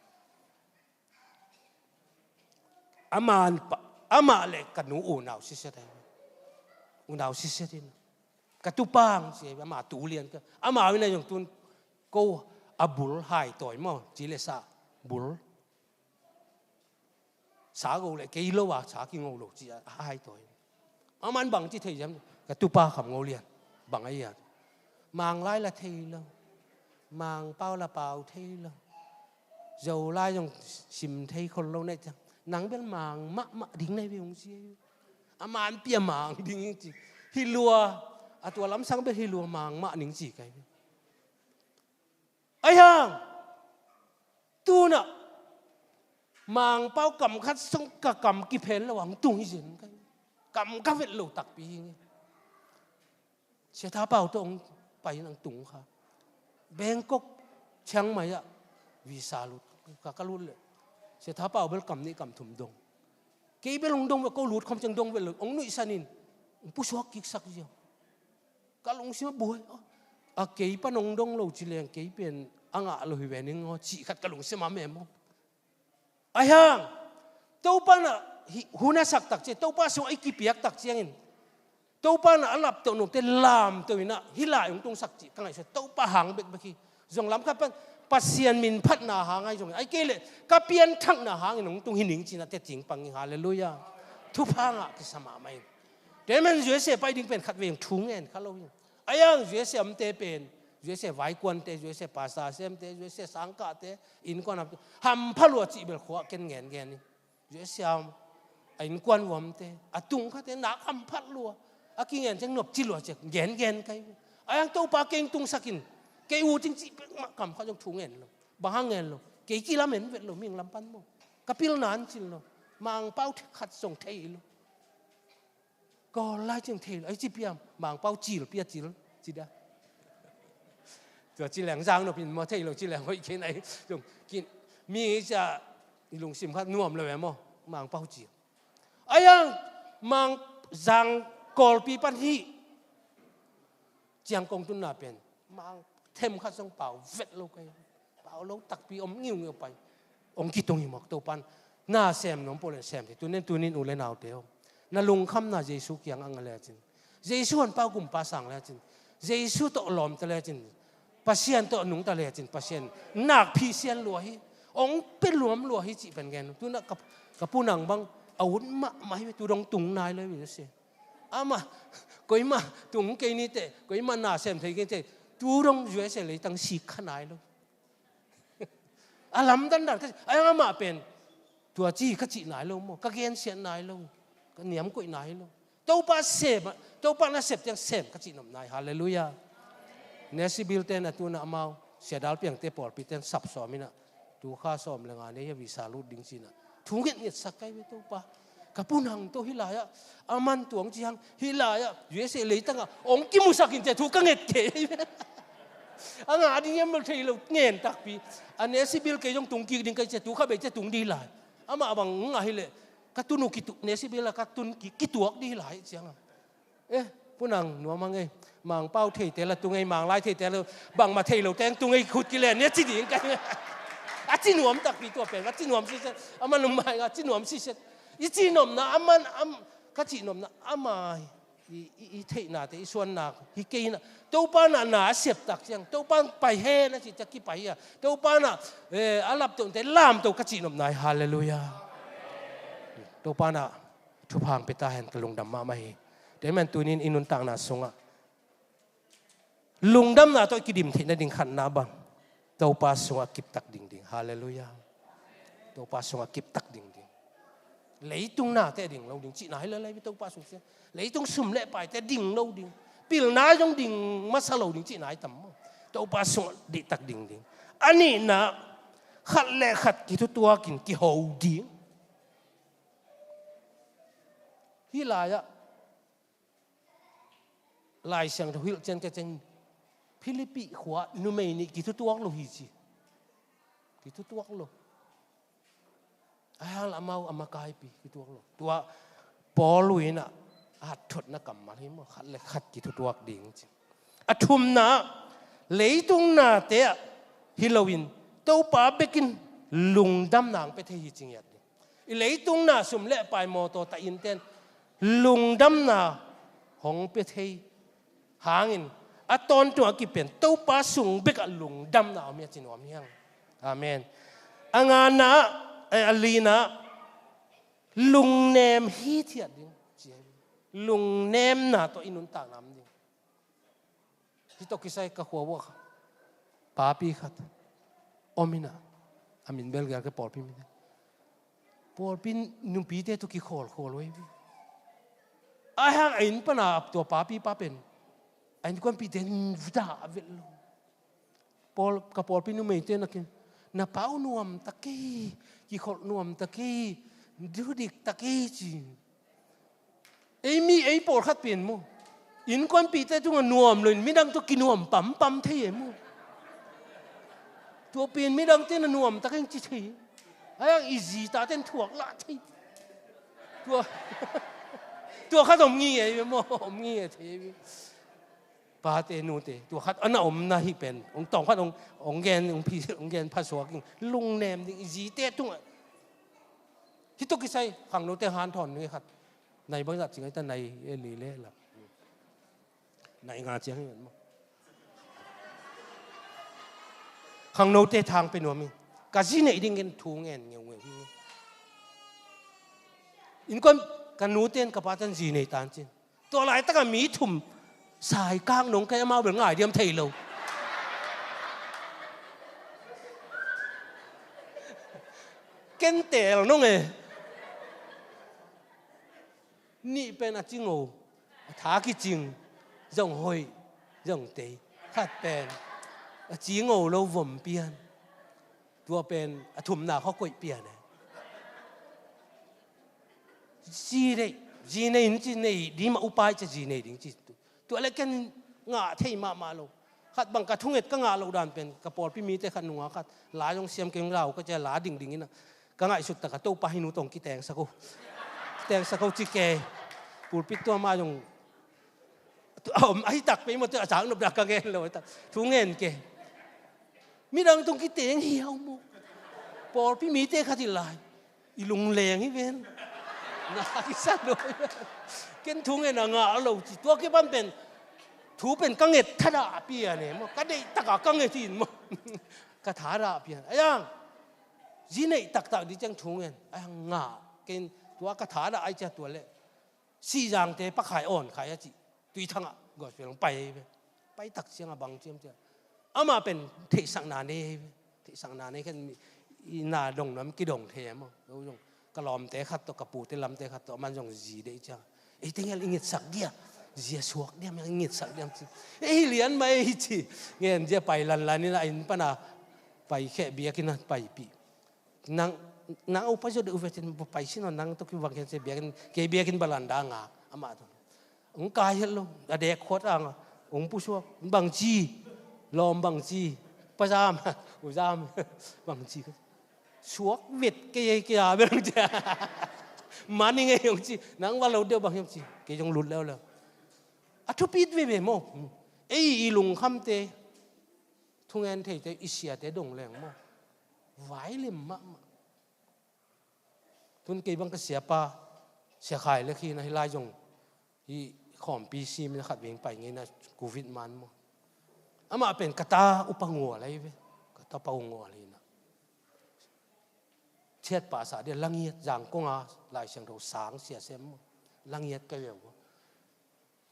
Amah, amah leh ka nu unau sisiat ahi. Unau sisiat in, ka tupa hong ci ahi, amah tu lian ka. Amah in ah zong tun ko a bul haitawi maw, ci leh sa bul. Sa go leh kei lo a, sa kingo lo ci a, a haitawi. Aman bang ci thei hiam, ka tupa Kham Ngo Lian. Bang ahi hiam? Manglai la thei lo. Mangpau la pau thei lo. Zolai zong sim thei khol lo na hih ciang, nang bel Mang mahmah ding na hi ve hong ci. Aman pia Mang ding ci. Hi lua, a tua lamsang bel hi lua mang mah ning ci kai. Ahi hang, tunah Mangpau kam khat sung ka kam kiphel lo ang tung hi zen kai. Kam ka vet lo takpi hi nge. Sia Tha Pau tawh hong pai nang tung kha. Bangkok, Chiang Mai ah visa lut. Ka ka lut leh Sia Tha Pau bel kam nih kam thum dong. Kei bel hong dong vet, ko lut khawm ciang dong vet lo. Hong nuihsan in hong pusuak kiksak ziau. Ka lungsim a buai. A kei pan hong dong lo ci leng kei pen a ngah lo hi ve ning aw cih khat ka lungsim a mem aw. Ahi hang, Topa na hun a sak tak ciang, Topa sungah i kipiak tak ciangin, Topa na a laptoh nopte lamto inah hih lai hong tungsak cih ka ngaihsut. Topa hang bekbek hi. Zong lam khat pan Pasian min phatna hang ahi zongin, ai kei leh ka pianthakna hangin hong tung hi ning cinah tecing pang hi. Halleluiah. Thupha ngah kisa mahmah in. Tua man U S A pai ding pen khat veng thu ngen kha lo hi. Ahi hang U S A omte pen, U S A vaikuante, U S A pastor semte, U S A sangkahte, innkuan hamte, hampha lua cih bel khua ken ngengen hi. U S A a innkuan vuamte, a tung khate nak hampha lua, a kingen ciang nop ci lua ciang ngengen kai. Ahi hang Topa kei hong tungsak in, kei ut ing cih pek mah kam khat zong thu ngen lo. Bang hang ngen lo, kei kilamen vet lo, mihing lam pan maw. Ka pilna an cil lo, Mangpau khat zong thei lo. Kawl lai ciang thei lo, ai ci piam, Mangpau cil pia cil ci dah. Tua ci leng zang nopin maw, thei lo ci leng hoih kei nai. Tung kin mi cia i lungsim khat nuam lo em maw, Mangpau cil. Ahi hang Mang Zang Kawlpi pan hih ciang kong tunna pen Mang themkhat zong pau vet lo kai. Pau lo takpi om ngiungiu pai. Hong kitung hi mawk Topan. Na sem nuam pawh le sem thei. Tunin, tunin u le naute aw, na lungkhamna Jesu kiang a nga lecin, Jesu honpa gumpa sang lecin, Jesu tawh lawmta lecin, Pasian tawh nungta lecin, Pasian nakpi sian lua hi. Hong pia luam lua hi cih pen gen. Tunah ka, ka punang bang a ut mahmah hi ve, tu dong tung nai lo hi ve si. Amah koimah tung kei ni teh, koimah na sem thei kei teh, tu dong U S A leitang sik kha nai lo. A lamdang dan ka, a amah pen tua ci ka cih nai lo maw, ka gensiat nai lo, ka niam koih nai lo. Topa sem, Topa na sep tiang sem ka cih nop nai. Halleluiah. Nesibil ten a tuna amau Sia Dal Piangte pawlpi ten sap sawm inah, tu kha sawm le nga nei a visa lut ding cinah thu ngetnget sak kai ve Topa. Ka punang tawh hih lai-ah a man tuang ci hang, hih lai-ah U S A leitangah hong kimusak in cia thu ka nget kei. A ngah ding hiam lo thei lo ngen takpi. A nesibil kei zong tung kik ding kai cia tu kha bei cia tung dih lai. Amah bang ngah hileh ka tun uh kitu, nesibil a ka tun ki, kituak dih lai ciangah. Eh, punang nuam hang ei. Mangpau theite la tung ei, Manglai theite la bangmah thei lo teng tung ei, khut kilen ni a ci ding kai. A ci nuam takpi tua pen, a ci nuam siset. A man umai a ci nuam siset. I ci nopna a man, am, ka ci nopna amah i, i, i theihnate, i suanna hi kei inah Topa na, na a siap tak ciang, Topa pai hen a ci ciang kipai hi a, Topa na, eh, a laptohte lamto ka ci nopna hi. Halleluiah. Topa na thupha hong pia ta hen, ka lungdam mahmah hi. Tua ahih man tunin i nuntakna sungah lungdamna tawh i kidim theih nading khatna bang, Topa sungah kiptak ding ding. Halleluiah. Topa sungah kiptak ding ding. Leitung nate ding lo ding cihna hi lo lai, Topa sung sia. Leitung sum le paite ding lo ding. Pilna zong ding masa lo ding cihna hi tam maw. Topa sungah dihtak ding ding. A nihna, khat le khat kithutuakin kiho ding. Hih lai-ah Lai Siangtho hilh cian ka ceng, Philippi khua numei nih kithutuak lo hi ci. Kithutuak lo. Ahi hang amau a makaipi kituak lo. Tua Paul uh inah a hatthotna kammal hi maw, khat le khat kithutuak ding ci. A thumna, leitung nate ah hi loin Topa bekin lungdamna hong pia thei hi ci ngiat ding. I leitung na, sum le pai, mawtaw, ta, innten lungdamna hong pia thei hangin a tawntung a kipen Topa sung bekah lungdamna om hi a ci nuam hi hang. Amen. A ngana, eh, a lina, lungnem hithiat ding ci hi. Lungnemna tawh i nuntakna om ding. Hih tawh kisai ka khua uah kha papi khat om inah, a min bel gel kei, pawlpi min. Pawlpi nupite tawh kikhawlkhawl uh hi. Ahi hang a inn pana tua papi pa pen a innkuanpihte in dah a velh lo. Pawl, ka pawlpi numeite na kin, na pa uh nuam ta kei, kikholh nuam ta kei, duhdik ta kei ci. Ei mi, ei pawlkhat pen maw, innkuanpihte tungah nuam loin midang tawh kinuam pampam thei e maw. Tua pen midangte na nuam ta keng ci thei. Ahi hang i zi taten thuak lah thei. Tua, tua khat om ngei e maw, om ngei e thei. Pate nute, tua khat a na omna hi pen, hong tawng khat hong, hong gen, hong phi, hong gen phasuak in, lungnem ding, i zite tungah. Hih tawh kisai, khangnote hanthawn nge khat. Nai bangzah ci ngai ta, nai e li le la. Nai nga ciang hi ven maw. Khangnote thang pe nuam hi. Ka zi neih ding in thu ngen ngeungeu hi. Innkuan ka nute in ka pate in zi nei tan cin. Tua laitakah mi thum saikak nong kai, amau bel ngai diam thei lo. Ken teel nong e. Nih pen a cingo, a tha kicing, zong hoih, zong tei. Khat pen a cingo lo vom pian. Tua pen a thumna khuakoih pian e. Zi nei, zi nei in ci, nei ding mah upai ci, zi nei ding ci. Tua le ken ngah thei mahmah lo. Khat bang ka thunget ka ngah loh dan pen, ka pawlpi mite khat nunga khat la zong siam keng lau ka cia, la dingding ina. Ka ngaihsut taka Topa hi nu tong kitengsak uh. Kitengsak uh ci kei. Pulpit tua mah zong a om ahi tak pei maw, tua a cak nop dah ka ngen lo. Thu ngen kei. Midang tong kiteng hiau maw. Pawlpi mite khat hi lai. I lungleng hi ven. Na kisa lo hi ven. Ken thu ngen a ngah lo ci. Tua kipan pen thu pen ka nget thadah pian e maw. Ka deih taka ka nget in maw. Ka thadah pian. Ahi hang zi neih taktak ding ciang thu ngen. Ahi hang ngah. Ken tua ka thadah ai cia tua le. Sihzangte pakhai awn khai a cih. Tuithangah gospel hong pai ahi ve. Pai tak ciangah bang ciam ciam. Amah pen theihsakna nei ahi ve. Theihsakna nei khen mi, i na dong nuam kidong thei e maw. Lo zong ka lawmte khat tawh, ka pute lamte khat tawh, aman zong zi deih ciangah. Ei teng el i ngetsak dia. Zia suak diam, i ngetsak diam ci. Ei lian mah ei ci. Ngen zia pai lanlan ina, a inn pana pai kheh biakinn a paipih. Nang, nang a upa zia deuh ve cin, pai sin aw, nang tawh kibang khen se biakinn, kei biakinn balan dang a, amah tawh. Hong kai het lo, a dek khuat ang a, hong pusuak, bangci, lawm bangci, pa zam, u zam, bangci. Suak vet kei, kei a bel hong ci. Mani ngei hong ci, nang va lo deuh bang hiam ci, kei zong lut leuleu. A thupit veve maw, ei i lungkhamte, thungen theite, i siate dong leng maw. Vai lem mahmah. Tun kei bang ka siapa, Sia Khai le khi na hi lai zong, hi khawmpi simin a khat veng pai ngei na covid man maw. Amah pen ka ta upa ngual ahi ve, ka ta upa ngual hi na. Thiat pasa dia langiat zang konga Lai Siangtho sang sia sem maw. Langiat ka veu maw.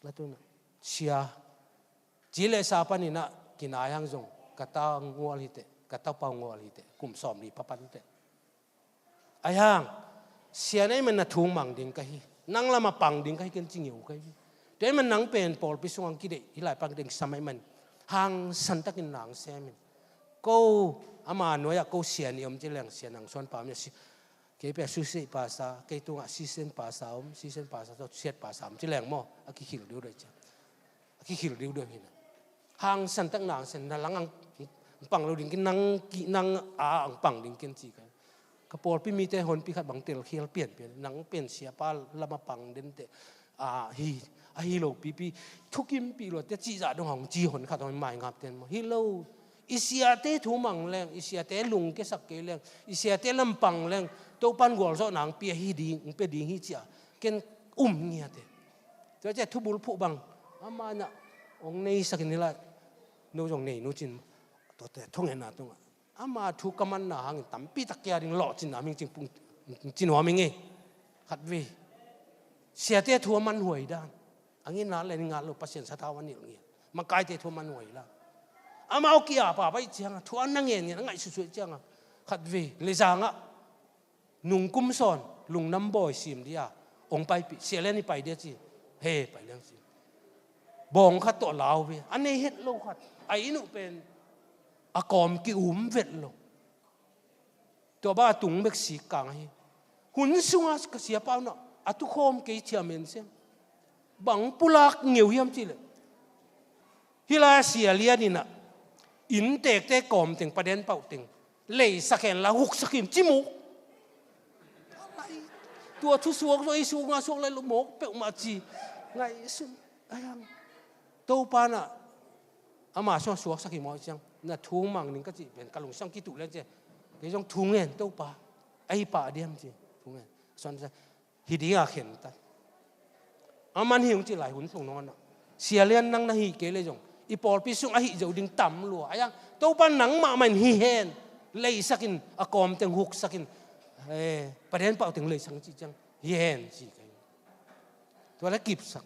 La tuna sia ci le sa paninah kinai hang zong ka ta ngual hiteh, ka ta pau ngual hiteh, kum sawm li papan hiteh. Ahi hang sia na iman na thung mang ding ka hi, nang lama pang ding ka hi ken ci ngiu ka hi. Tua iman nang pen pawlpi sungang kideih hi lai pang ding sa mah iman hangsan takin nang semin. Ko ama nuai-ah ko sia ni om ci leng sia nang suan pa om sia. Kei pia susi pasa, kei tungah sisen pasa om, sisen pasa tawh siat pasa om ci leng maw, a kikhil diu dai cia. A kikhil diu dai hina. Hangsan tak nang sen na lang ang pang lo ding kin nang ki nang a ang pang ding kin ci kai. Ka pawlpi mite honpi khat bang tel khial pianpian, nang pen siapa lama pang den teh. A hi, a hi lo pipi, thukimpih lo te cihzah dong hong ci hon khat hong mai ngap ten maw. Hi lo, i siate thu mang leng, i siate lungkiasak kei leng, i siate lampang leng, Topan gualzawhna hong pia hi ding, hong pia ding hi cia, ken um ngiate. Tua cia thubul phuh bang, amah na, hong neisakin hi lai, no zong nei nu cin, tuate thungetna tungah. Ama thu ka manna hangin tampi tak kia ding lawhcinna ming cingpung cinuam ing e. Khat ve. Siate thu a manhuai dan. A nginna le ni ngat lo Pasian sathau a nilh ngiat. Makaite thu a manhuai la. Ama aw kia pa pai cianga. Thu a na ngen ngen a ngaih susuai cianga. Khat ve. Le zanga. Nungkum sawn, lungnam bawi sim dia, ong paipih, sia lian i pai dia ci. He, pai liang ci. Bawng khat tawh lau ve. A nei het lo khat. A inn uh pen a kawm ki-um vet lo. Tua bang a tung bek sik kang ahi. Hun sunga ka siapa un ah a tukhawm kei thiam en siam. Bang pulak ngeu hiam cih leh, hih lai-ah Sia Lian in ah innteekte kawm teng, paden pauh teng leisak hen la huksak in ci mawk. Tua thu suak zong ei suk nga suak lai lo mawk peuhmah ci. Ngaihsun. Ai ang. Topa in ah ama sungah suaksak hi mawk ciang, na thu mang ning ka cih pen ka lungsim kituh lian ci. Kei zong thu ngen, Topa, ahi pah diam ci. Thu ngen. Suan hi ding a khen ta. Aman hi ung ci lai hun sung nawn ah. Sia Lian nang na hih kei leh zong i pawlpi sung ahi zo ding tam lua. Ai ang, Topa nang mahmah in hi hen. Leisak in, a kawm teng huksak in. Eh, paden pauh teng leisak in ci ciang, hi hen ci kei. Tua la kipsak.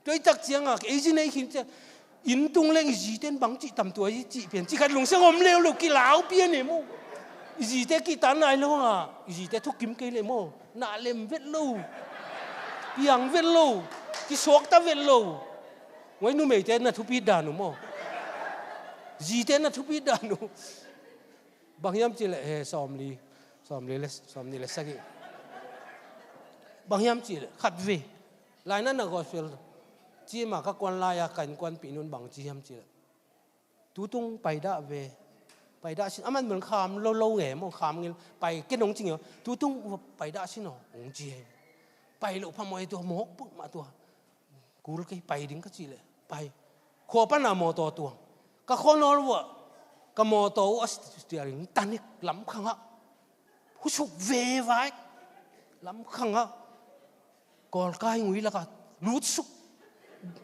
Tua i tak ciang a, ei zi nei khin ciang, inn tung leng i zite in bang cih tam tua i cih pian, cih khat lungsiang om leuleu, kilau pian e maw. I zite kihtan nai lo a, i zite thukim kei leh maw, na lem vet lo, piang vet lo, kisuakta vet lo. Ngoi numeite na thupit dan uh maw. Zite na thupit dan uh. Bang hiam cih leh, he, sawmli, sawmli le, sawmnih le sagih. Bang hiam cih leh, khat vei. Lainatna gospel ci mah ka kuan lai-a ka innkuanpih in un bang ci hiam cih leh, tutung paidah ve. Paidah sin, aman mun kham lo lo nge maw, kham ngil, pai ken hong ci nge. Tutung paidah sin aw, hong ci hi. Pai loh phamawh hi tua, mawk put mah tua. Kul kei, pai ding ka cih leh pai. Khua pan a mawtaw tuang. Ka khuanawl vuah, ka mawtaw uh a steering tanik lamkhang ah husuk vevai. Lamkhang ah kawlkai ngui lakah lutsuk.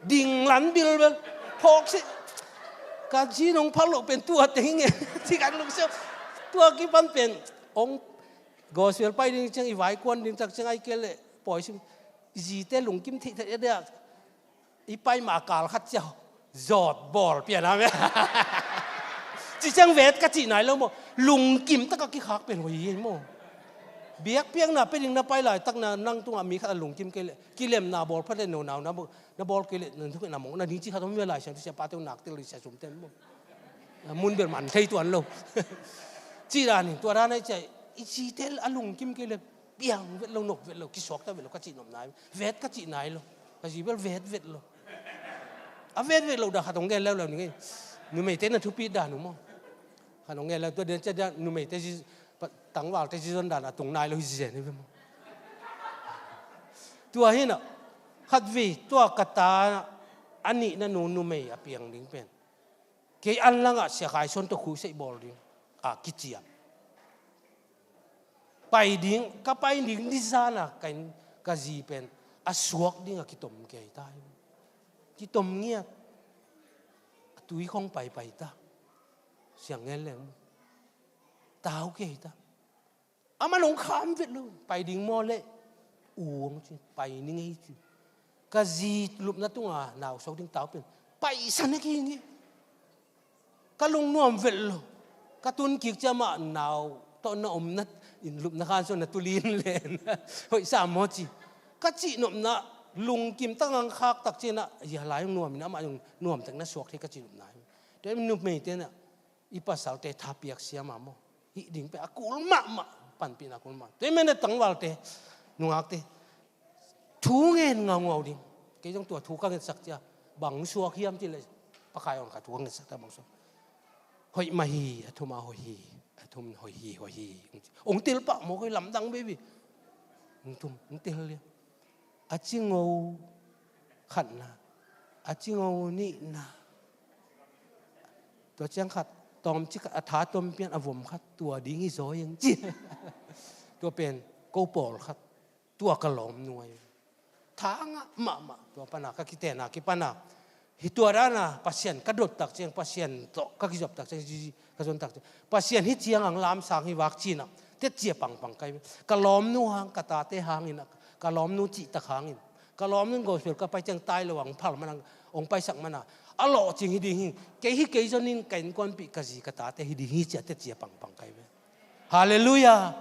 Dinglan bilbel. Phawk si. Ka zi nong phal loh pen tua teng hi nge. Ci kan lungsiam. Tua kipan pen hong gospel pai ding ciang, i vaikuan ding tak ciang, ai kei leh pawi sim. I zite lungkim theih theih a dia. I pai mah kal khat ciau zawt bawl pian a mia. Ci ciang vet ka cih nai lo maw. Lungkim taka kikhak pen hoih hi maw. Biakpiakna pia ding na pai laitak na nang tungah mi khat a lungkim kei leh, kilemna bawl phat leh, nonau na bawl, na bawl kei leh, na thuk na mawk na ding ci khat om ve. Lai Siangtho siapate uh nak tel, Lai Siangtho sumte maw. Mun bel man thei tuan lo. Ci dan in, tua dan a i ci a, i zite a lungkim kei leh, piang vet lo, nop vet lo, kisuakta vet lo, ka cih nop nai. Vet ka cih nai lo. Ka zi bel vet vet lo. A vet vet lo dah khat hong gen leuleu ni ngei. Numeite na thupit dan uh maw. Khat hong gen leuleu, tua den cia dia numeite zi, pa-, tangvalte zi zon dan a tung nai lo hi zen hi ve maw. Tua hi na, khat vei, tua ka ta a nihna nu numei a piang ding pen. Kei an langah Sia Khai Suan tawh khuiseih bawl ding a kiciam. Pai ding, ka pai ding ni zan a ka inn, ka zi pen a suak ding a kitom kei ta hi. Kitom ngiat. A tui khong paipai ta. Siang ngen leng. Tau kei ta. Aman hong kham vet lo, pai ding maw leh? U hong ci, pai ning ei ci. Ka zi lupna tunga nau sok ding tau pen, paisan a kihing hi. Ka lungnuam vet lo. Ka tun kik ciamah nau tawh na omna in lupna khan so na tulin len. Hoih sa maw ci. Ka cih nopna lungkim tangang khak tak cianah, ia lai hong nuam in amah hong nuam tak na suak thei ka cih nopna hi. Tua hi numeite na i pasalte thapiak siam a maw. Hih ding pen a kul mahmah, panpihna a kul mah. Tua hi mene tangvalte, nungakte, thu ngen ngaungau ding. Kei zong tua thu ka ngetsak cia, bang suak hiam cih leh, Pakai awn kha thu ka ngetsak cia bang suak. Hoih mah hi, a thum a hoih hi, a thum hoih hi, hoih hi. Ong til pah maw, koi lamdang baby. Ong thum, ong til lia. A cingo khatna, a cingo nihna. Tua ciang khat, tawmcik khat, a tha tawm pian, a vom khat, tua ding hi zaw ing ci. Tua pen, ko pawl khat, tua ka lawm nuai. Tha ngah mahmah, tua pana, ka kitena, kipana. Hi tua dana, Pasian ka dot tak ciang, Pasian tawh ka kizop tak ciang, zi, ka zon tak ciang. Pasian hi ciang ang lamsang hi vak cina, tetcia pangpang kai. Ka lawmnu hang, ka tate hangin, ka lawmnu cihtak hangin. Ka lawmnu gospel ka pai ciang tai lo ang phal manang, ong paisak mana. A lawhcing hi ding hi, kei hi kei zonin ka innkuanpih ka zi ka tate hi ding hi cia tetcia pangpang kai ve. Halleluiah.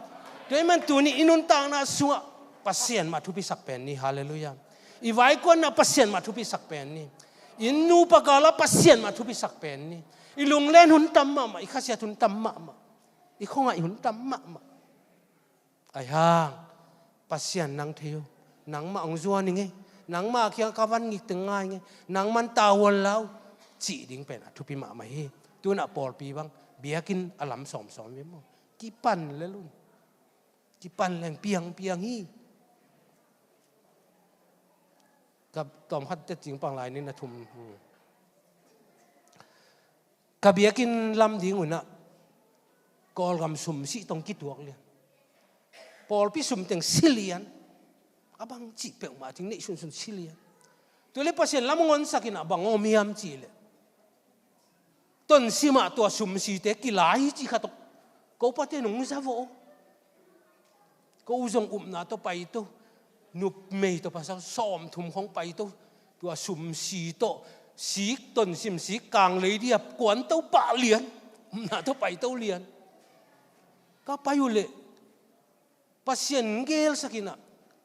Tua hi man tuni i nuntakna sungah Pasian mah thupisak pen ni. Halleluiah. I vaikuan ah Pasian mah thupisak pen ni. I nupa kal ah Pasian mah thupisak pen ni. I lunglen hun tam mahmah, i khasiat hun tam mahmah, i khuangaih hun tam mahmah. Ahi hang Pasian nang thei uh, nangmah hong zuan ing ei, nangmah kiang ka van ngik teng ngai ing ei, nangman tavuan la uh, cih ding pen a thupi mahmah hi. Tu-in ah pawlpi bang biakinn a lam sawmsawm hi maw. Kipan lel un. Kipan leng piangpiang hi. Ka tawmkhat tecing pang lai ni na thum. Ka biakinn lam ding un ah Kawlgam sum sih tawh kituak lian. Pawlpi sum teng si lian. A bang cih peuhmah ding neih sunsun si lian. Tua leh Pasian lam hong honsak in ah bang om hiam cih leh, Tonzang ah tua sumsite kilai hi cih khat tawh ko pate nong za vawh. Ko zong upna tawh paito, numei tawh pasal sawmthum khawng paito. Tua sumsi tawh sik, Tonzang sik kang lei dia kuanto pah lian, upna tawh paito lian. Ka pai uh leh Pasian gelsak in ah,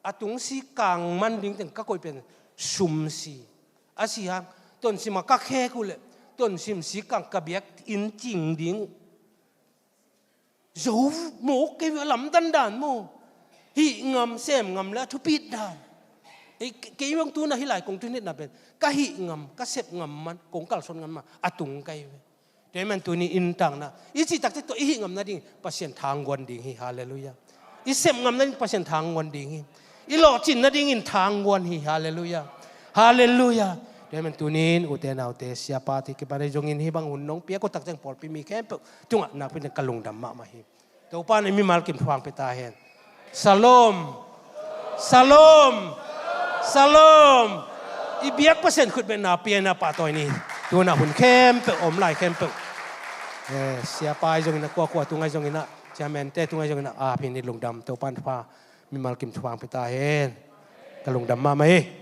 a tung sik kang man ding teng ka koih pen sumsi. A si hang Tonzang ah ka khek uh leh Tonzang sik kang ka biakinn cing ding uh. Zo mawk kei uh a, lamdang dan maw. Hih ngam, sem ngam leh a thupit dan. Ei, ke-, kei bang tu-in ah hih lai kong tun hitna pen ka hih ngam, ka sep ngam man, kong kalsuan ngam man a tung ka hi ve. Tua ahih man tuni in takna i cih takteh tua i hih ngam nading Pasian thangguan ding hi. Halleluiah. I sep ngam nading Pasian thangguan ding hi. I lawhcin nadingin thangguan hi. Halleluiah. Halleluiah. Tua ahih man tuni in ute naute, siapa te kipan ahi zongin hih bang hun nong piak uh tak ciang pawlpi mi khempeuh tungah nakpi-in ka lungdam mahmah hi. Topa in mimal kim thuang pia ta hen. Shalom. Shalom. Shalom. I biak Pasian khutbetna pia-in ah pahtawi ni. Tu-in ah hun khempeuh om lai khempeuh. Eh, siapa ahi zongin ah, kuakua tung ahi zongin ah, chairman te tung ahi zongin ah, a phin i lungdam, Topa in pha mimal kim thuang pia ta hen. Ka lungdam mahmah hi.